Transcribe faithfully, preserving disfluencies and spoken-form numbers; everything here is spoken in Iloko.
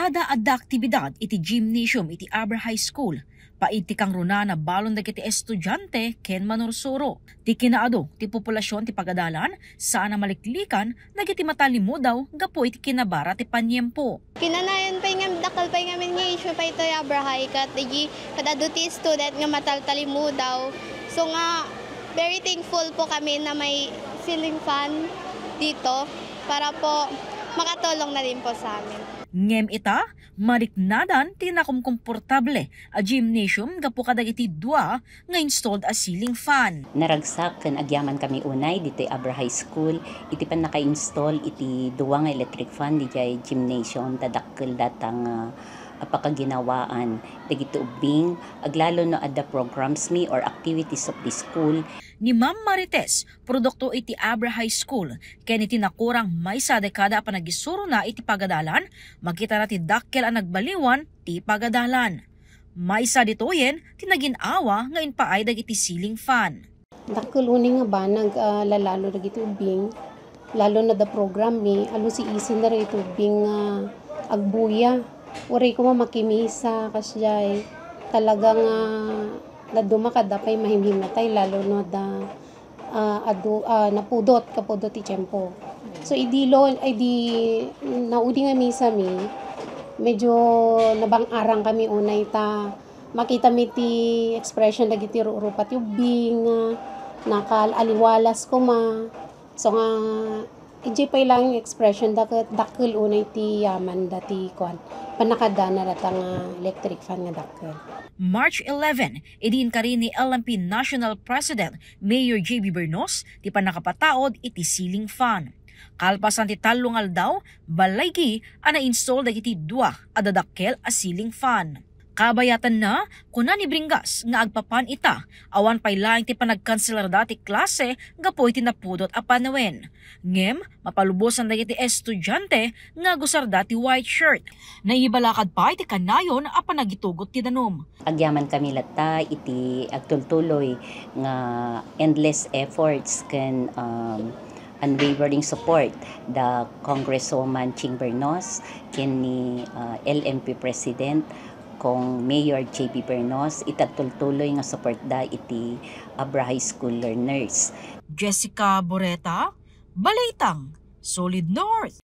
Adda adda aktibidad iti gymnasium iti Abra High School. Paid ti kangrunaan a balon dagiti estudiante ken manursuro. Ti kinaadu ti populasion ti pagadalan, saan a maliklikan dagiti matalimudaw gapu iti kinabara ti paniempo. Kinanayon pay nga dakkel pay ngamin nga issue pay itoy Abra High ket iti kad-adu ti student nga mataltalimudaw. So nga, very thankful po kami na may ceiling fan dito para po makatulong na din po sa amin. Ngem ita, mariknadan ti nakumkomportable a gymnasium gapu kadagiti dua nga installed a ceiling fan. Naragsak ken agyaman kami unay ditoy Abra High School iti pannaka-install iti dua nga electric fan didiay gymnasium ta dakkel data nga a pakaginawaan dagiti ubbing, aglalo no adda programs mi or activities of the school. Ni Ma'am Marites, produkto iti Abra High School, ken iti nakurang maysa a dekada a panagisurona iti pagadalan, makitana ti dakkel a nagbaliwan ti pagadalan. Maysa ditoyen ti nagin-awa nga impaay dagiti ceiling fan. Dakkel unay nga banag a lalalo dagiti ubbing, lalo na da program mi, alusi-isi na iti ubbing nga agbuya. Uray koma makimisa, kasdiay. Talaga nga naduma kada pay mahimhimatay, lalo no da, ah, adu-, ah, napudot, kapudot ti tiempo. So, idi lo-, idi naudi nga misa mi, medyo nabang-arang kami unay ta makita mi ti expression dagiti rurupa ti ubbing, ah, nakaaliwalas koma. So nga, idiay pay laeng expression da ket dakkel unay ti yaman da ti kuan, pannakadana data nga electric fan nga dakkel. March eleven, idi inkari ni L M P National President Mayor J B Bernos ti pannakapataud iti ceiling fan. Kalpasan ti tallo nga aldaw, ballaygi a na-install dagiti dua a dadakkel a ceiling fan. Kabayatanna, kuna ni Bringas nga agpapan ita, awan pay laeng ti panagkanselarda ti klase gapu iti napudot a panawen. Ngem, mapalubosan dagiti estudiante nga agusarda ti white shirt. Naibalakad pay ti kanayon a panagitugot ti danum. Agyaman kami latta iti agtultuloy nga endless efforts ken, um, unwavering support da Congresswoman Ching Bernos ken ni, uh, L M P President Cong Mayor J B Bernos iti agtultuloy nga suportda iti Abra High School learners. Jessica Boreta, Balitang Solid North.